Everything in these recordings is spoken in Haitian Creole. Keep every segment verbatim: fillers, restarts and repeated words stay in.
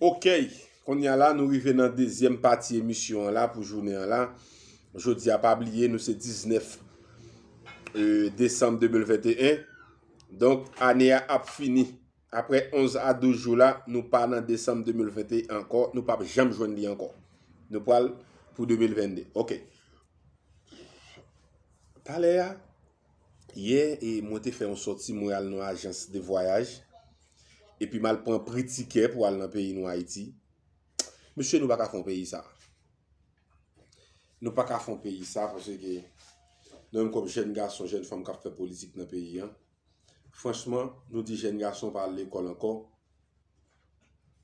Ok, kounye a la, nou rive nan dezyèm pati emisyon an la pou jounen an la. Jodi a, pa bliye, nou se diznèf, euh, desanm de mil venteyen. Donk, ane a ap fini. Apre onz a douz jou la, nou pa nan desanm de mil venteyen ankò. Nou p ap janm jwenn li ankò. Nou pral pou de mil vennde. Ok. Talè a, yè, e mwen te fè yon sòti, mwen al nan ajans de vwayaj. Epi m al pran pri tikè pou al nan peyi nou, Ayiti. Mesye, nou pa ka fè yon peyi sa. Nou pa ka fè yon peyi sa, paske nou menm kòm jèn gason, jèn fanm k ap fè politik nan peyi an, franchman, nou di jèn gason pa al lekòl ankò,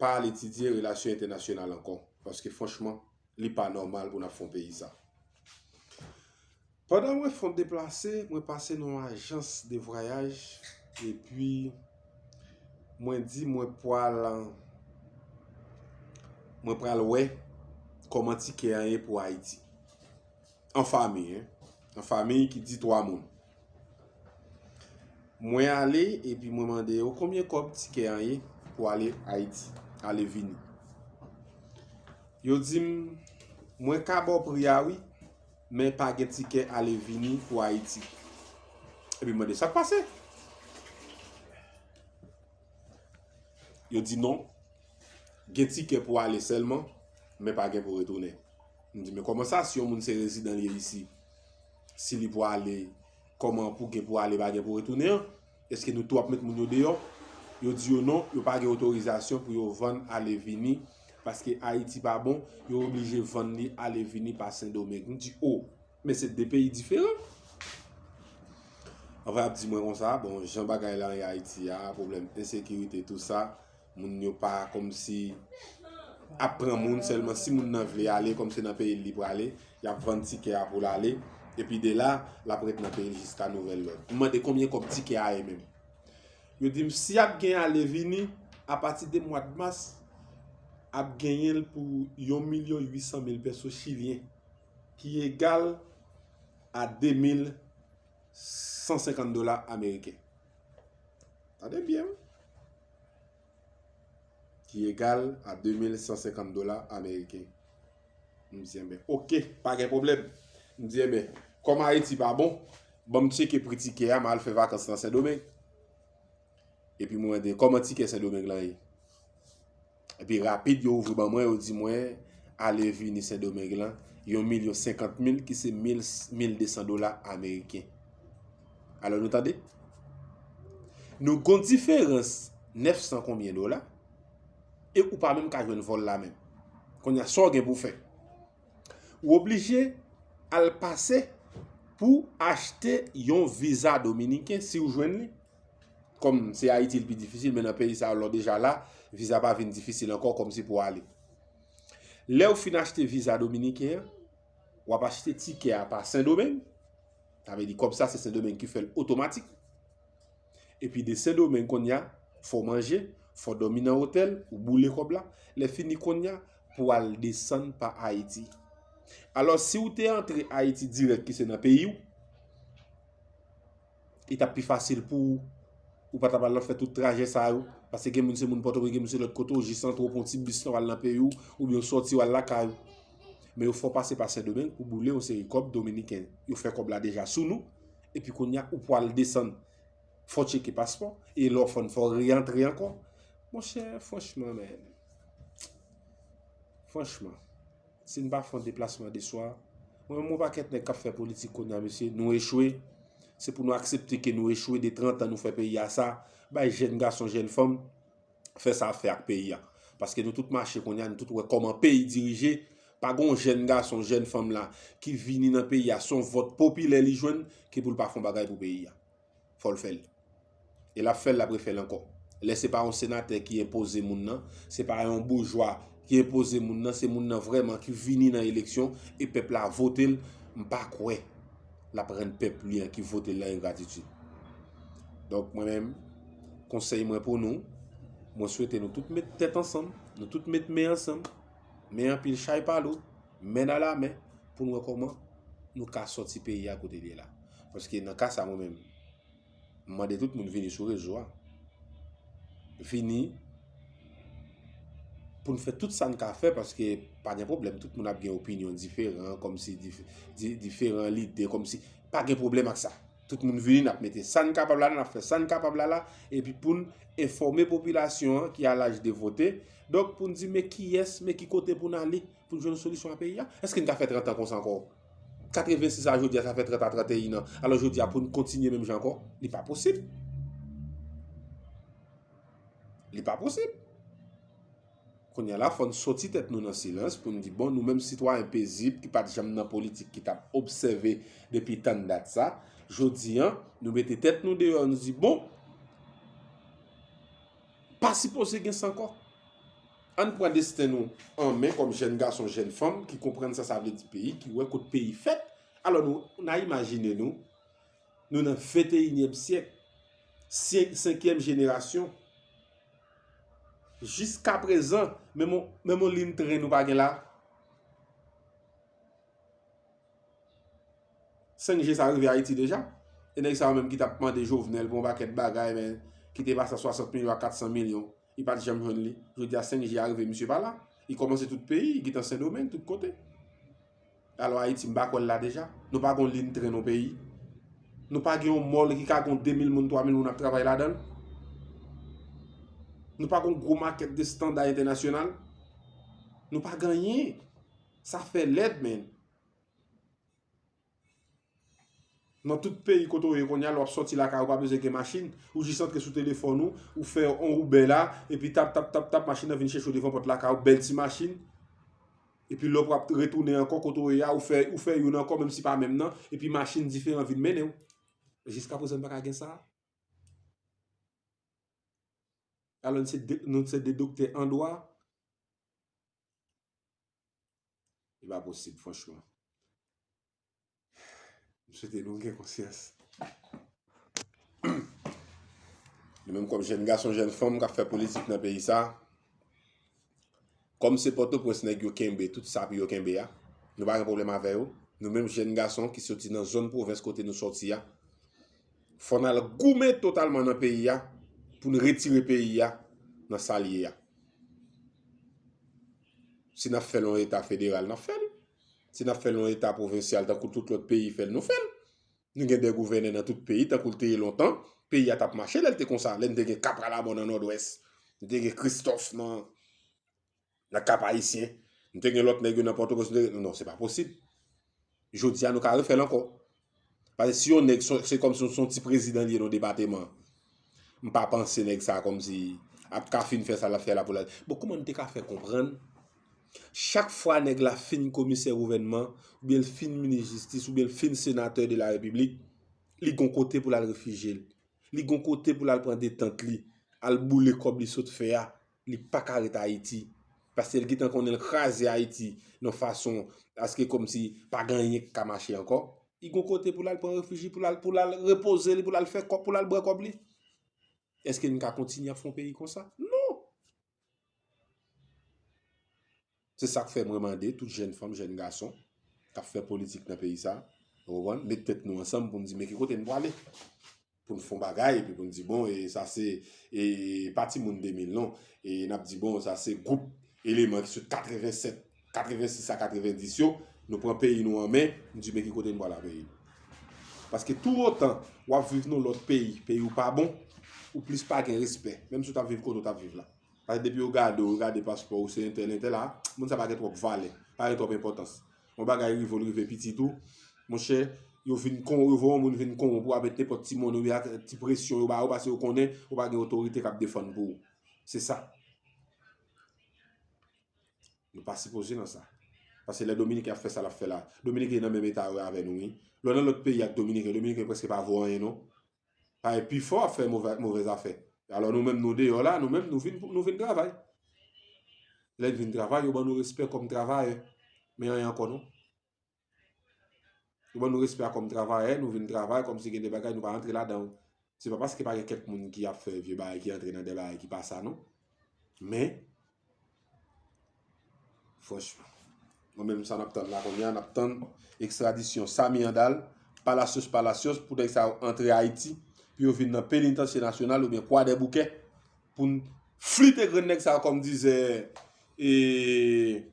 pa al etidye relasyon entènasyonal ankò. Paske franchman, li pa nòmal pou n ap fè yon peyi sa. Pandan mwen fè yon deplase, mwen pase nan yon ajans de vwayaj, epi mwen di mwen pral, mwen pral wè kòman tikè an ye pou Ayiti. An fanmi, en. An fanmi ki di twa moun. Mwen ale, epi mwen mande yo konbyen kòb tikè an ye pou ale Ayiti, ale vini. Yo di m, mwen ka ba w pri a wi, men pa gen tikè ale vini pou Ayiti. Epi m mande sa k pase. Yo di non, gen tikè pou ale sèlman, men pa gen pou retounen. M di, men kòman sa, si yon moun se rezidan li ye isi, si li pou ale, kòman pou gen pou ale, pa gen pou retounen an? Èske nou tou ap met moun yo deyò? Yo di yo non, yo pa gen otorizasyon pou yo vann ale vini, paske Ayiti pa bon, yo oblije vann li ale vini pa Sendomeng. M di, o, men se de peyi diferan. Anvan y ap di mwen konsa, bon, jan bagay la ye Ayiti a, pwoblèm ensekirite, tou sa, moun yo pa kòmsi ap pran moun, sèlman si moun nan vle ale, kòm se nan peyi l li prale, y ap vann tikè a pou l ale, epi de la, l ap ret nan peyi l jiska nouvèl lòd. M mande konbyen kòb tikè a ye menm. Yo di m si ap gen ale vini, apati de mwa d mas, ap genyen l pou yon milyon uit san mil pèso chilyen, ki egal a de mil san senkant dola ameriken. Tande byen, wi. Ki egal a de mil san senkant dola ameriken. M di, enben, oke, pa gen pwoblèm. M di, enben, kòm Ayiti pa bon, ban m tcheke pri tikè a, m al fè vakans nan Sendomeng. Epi mwen mande, kòman tikè Sendomeng lan ye? Epi rapid, yo ouvri ban mwen, yo di mwen, ale vini Sendomeng lan, yon milyon senkant mil, ki se mil, mil de san dola ameriken. Alò, nou tande? Nou gon diferans nèf san konbyen dola, e ou pa menm ka jwenn vòl la menm. Kounye a, sa w gen pou w fè? Ou oblije al pase pou achte yon viza dominiken, si w jwenn li. Kòm se Ayiti l pi difisil, men nan peyi sa yo, lè w deja la, viza pa vin difisil ankò, kòmsi pou w ale. Lè w fin achte viza dominiken an, w ap achte tikè a pa Sendomeng. Sa vle di kòb sa, se Sendomeng ki fè l otomatik. Epi de Sendomeng kounye a, fò w manje, fò w dòmi nan otèl, ou boule kòb la. Lè fini kounye a, pou w al desann pa Ayiti. Alò, si w te antre Ayiti dirèk, ki se nan peyi w, li t ap pi fasil pou ou. Ou pa t ap al fè tout trajè sa yo. Paske gen moun se moun Pòtoprens, gen moun se lòt kote, ou jis antre, ou pran yon ti bis lan, w al nan peyi w, oubyen w sòti, w al lakay ou. Men yo fè w pase pa Sendomeng pou boule yon seri kòb dominiken. Yo fè kòb la deja sou nou, epi kounye a, ou pral desann. Fò w tcheke paspò, e lè w fin, fò w reyantre ankò. Monchè, franchman, men, franchman, si n pa fè yon deplasman de swa, mwen menm, yon pakèt nèg k ap fè politik kounye a, mesye, nou echwe. Se pou nou aksepte ke nou echwe, de trant an nou fè peyi a sa, bay jèn gason, jèn fanm, fè sa ap fè ak peyi a. Paske nou tout mache kounye a, nou tout wè kòman peyi dirije. Pa gen yon jèn gason, jèn fanm la ki vini nan peyi a, se yon vòt popilè li jwenn, ki pou l pa fè yon bagay pou peyi a. Fò l fè l. E l ap fè l, l ap refè l ankò. Lè se pa yon senatè ki enpoze moun nan, se pa yon boujwa ki enpoze moun nan, se moun nan vrèman ki vini nan eleksyon e pèp la vote l, m pa kwè l ap rann pèp li an ki vote l lan engratitid. Donk, mwen menm, konsèy mwen pou nou, mwen swete nou tout met tèt ansanm, nou tout met men ansanm, men anpil chay pa lou, men nan lamen, pou n wè kòman nou ka sòti peyi a kote l ye la. Paske nan ka sa, mwen menm, m mande tout moun vini sou rezo a. Vini, pou n fè tout sa n ka fè, paske pa gen pwoblèm, tout moun ap gen opinyon diferan, kòmsi dif-, di-, diferan lide, kòmsi pa gen pwoblèm ak sa. Tout moun vini, n ap mete sa n kapab ladan, n ap fè sa n kapab la la, epi pou n enfòme popilasyon an ki a laj de vote. Donk, pou n di, men kiyès, men ki kote pou n ale, pou n jwenn yon solisyon a peyi a. Èske n ka fè trant an konsa ankò? Katrevensis a jodi a, sa fè trant a, tranteyen an. Alò, jodi a, pou n kontinye menm jan ankò, li pa posib. Li pa posib. Kounye a la, fò n soti tèt nou nan silans pou n di, bon, nou menm sitwayen pezib ki pa t janm nan politik, ki t ap obsève depi tann dat sa, jodi a, nou mete tèt nou deyò, nou di, bon, pa sipoze gen sa ankò. Ann pran desten nou an men kòm jèn gason, jèn fanm ki konprann sa sa vle di peyi, ki wè kot peyi fèt. Alò, nou, n a imajine nou, nou nan venteyinyèm syèk, sen-, senkyèm jenerasyon. Jiskaprezan, menm on, menm on liy tren nou pa gen la. Senk G sa rive Ayiti deja. E nèg sa yo menm ki t ap mande Jovenel pou yon pakèt bagay, men ki te pase a swasant milyon a kat san milyon, li pa t janm jwenn li. Jodi a, senk G a rive, misye pa la. Li kòmanse tout peyi, li gentan Sendomeng, tout kote. Alò, Ayiti, m pa kwè l la deja. Nou pa gon liy tren nan peyi. Nou pa gen yon mòl ki ka gon de mil moun, twa mil moun ap travay ladan l. Nou pa gon gwo makèt de estanda entènasyonal. Nou pa gen anyen. Sa fè lèd, men. Nan tout peyi kote w ye kounye a, lè w ap sòti lakay ou, pa bezwen gen machin. Ou jis antre sou telefòn ou, ou fè on Uber la, epi tap, tap, tap, tap, machin nan vin chèche w devan pòt lakay ou, bèl ti machin. Epi lè w ap retounen ankò kote w ye a, ou fè, ou fè youn ankò, menm si pa menm nan, epi machin diferan vin mennen w. Jiskaprezan, n pa ka gen sa. Alò, nou se de, nou se de doktè an dwa. Li pa posib, franchman. M swete nou gen konsyans. Nou menm kòm jèn gason, jèn fanm k ap fè politik nan peyi sa, kòm se Pòtoprens nèg yo kenbe, tout sa pou yo kenbe a, nou pa gen pwoblèm avè yo. Nou menm jèn gason ki soti nan zòn pwovens kote nou sòti a, fò n al goumen totalman nan peyi a pou n retire peyi a nan sa l ye a. Si n ap fè l yon eta federal, n ap fè l. Si n ap fè l yon eta pwovensyal, tankou tout lòt peyi fè l, nou fè l. Nou gen de gouvènè nan tout peyi, tankou l te ye lontan. Peyi a t ap mache lè l te konsa, lè n te gen Kapra Labò nan Nòdwès, n te gen Kristòf nan, nan Kap Ayisyen, n te gen lòt nèg yo nan Pòtoprens, n te gen, non, se pa posib. Jodi a, nou ka refè l ankò. Paske si yon nèg, se, se kòmsi se yon ti prezidan li ye nan yon depatman. M pa panse nèg sa kòmsi ap ka fin fè sa l ap fè la pou la. Bon, kòman n te ka fè konprann? Chak fwa nèg la fin komisè gouvènman, oubyen l fin minis jistis, oubyen l fin senatè de la repiblik, li gon kote pou l al refijye l. Li gon kote pou l al pran detant li, al boule kòb li sot fè a. Li pa ka ret Ayiti. Paske l gentan konnen l kraze Ayiti nan fason aske kòmsi pa gen anyen k ka mache ankò. Li gon kote pou l al pran refij li, pou l al, pou l al repoze li, pou l al fè kòb, pou l al bwè kòb li. Èske n ka kontinye ap fè yon peyi konsa? Non! Se sa k fè mwen mande tout jèn fanm, jèn gason k ap fè politik nan peyi sa, ou konprann, met tèt nou ansanm pou n di men ki kote n prale. Pou n fè yon bagay, epi pou n di, bon, e sa se, e, pa timoun de mil non, e n ap di, bon, sa se gwoup eleman ki sot katrevensèt, katrevensis a katrevendis yo, nou pran peyi nou an men, n di, men ki kote n pral avè peyi nou. Paske toutotan w ap viv nan lòt peyi, peyi w pa bon, ou plis pa gen respè, menm si w t ap viv kote w t ap viv la. Paske depi yo gade w, yo gade paspò w, se entèl, entèl la, moun sa pa gen twòp valè, pa gen twòp enpòtans. Yon bagay rive w, l rive pitit ou, monchè, yo vin kon, yo voye yon moun vin kon w pou w ap met nenpòt ti monnen oubyen ak ti presyon yo ba ou, paske yo konnen ou pa gen otorite k ap defann pou ou. Se sa. Nou pa sipoze nan sa. Paske lè Dominiken ap fè sa l ap fè la, Dominiken nan menm eta yo avè nou, wi. Lè w nan lòt peyi ak Dominiken, Dominiken prèske pa vo anyen, non. Paske pifò ap fè movè, movèz afè. Alò nou menm nou deyò la, nou menm nou vin, nou vin travay. Lè n vin travay, yo ban nou respè kòm travayè. Men anyen ankò non. Yo ban nou respè a kòm travayè, nou vin travay kòmsi gen de bagay nou pa rantre ladan. Se pa paske pa gen kèk moun ki ap fè vye bagay ki antre nan de bagay ki pa sa non. Men, franchman, mwen menm sa n ap tann la kounye a, n ap tann ekstradisyon Samy Handal, Palacios Palacios, pou nèg sa yo antre Ayiti, pou yo vin nan penitansye nasyonal oubyen Kwadèboukè, pou n flite grenn nèg sa yo kòm dizè, e,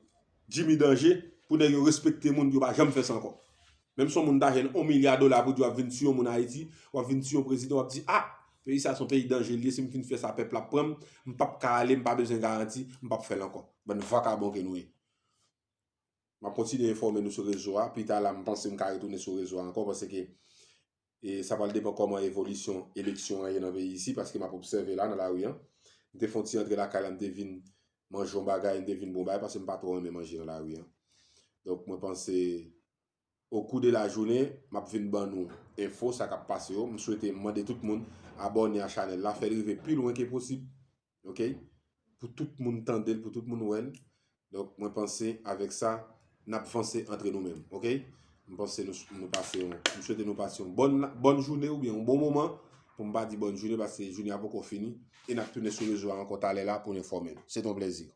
Jimmy Danje, pou nèg yo respekte moun, yo pa janm fè sa ankò. Menm si yon moun ta jwenn yon milya dola pou di w ap vin tiye yon moun Ayiti, w ap vin tiye yon prezidan, w ap di, ah, peyi sa se yon peyi danje li ye, si m fin fè sa pèp la ap pran m, m p ap ka ale, m pa bezwen garanti, m p ap fè l ankò. Bann vakabon ke nou ye. M ap kontinye enfòme nou sou rezo a, pita la m panse m ka retounen sou rezo a ankò, paske e sa pral depann kòman evolisyon eleksyon an ye nan peyi isi, paske m ap obsève la nan lari an. M te fè yon ti antre lakay la, m te vin manje yon bagay, m te vin bon bagay, paske m pa twò renmen manje nan lari an. Donk, mwen panse, okou de lajounen, m ap vin ban nou enfo, sa k ap pase yo. M swete, m mande tout moun abòne a chanèl la, fè l rive pi lwen ke posib. Ok? Pou tout moun tande l, pou tout moun wè l. Donk, mwen panse avèk sa, n ap vanse antre nou menm. Ok? M panse nou, nou pase yon, m swete nou pase yon bòn, bòn jounen oubyen yon bon moman, pou m pa di bòn jounen, paske jounen an poko fini, e n ap tounen sou rezo a ankò talè la pou n enfòme nou. Se te yon plèzi.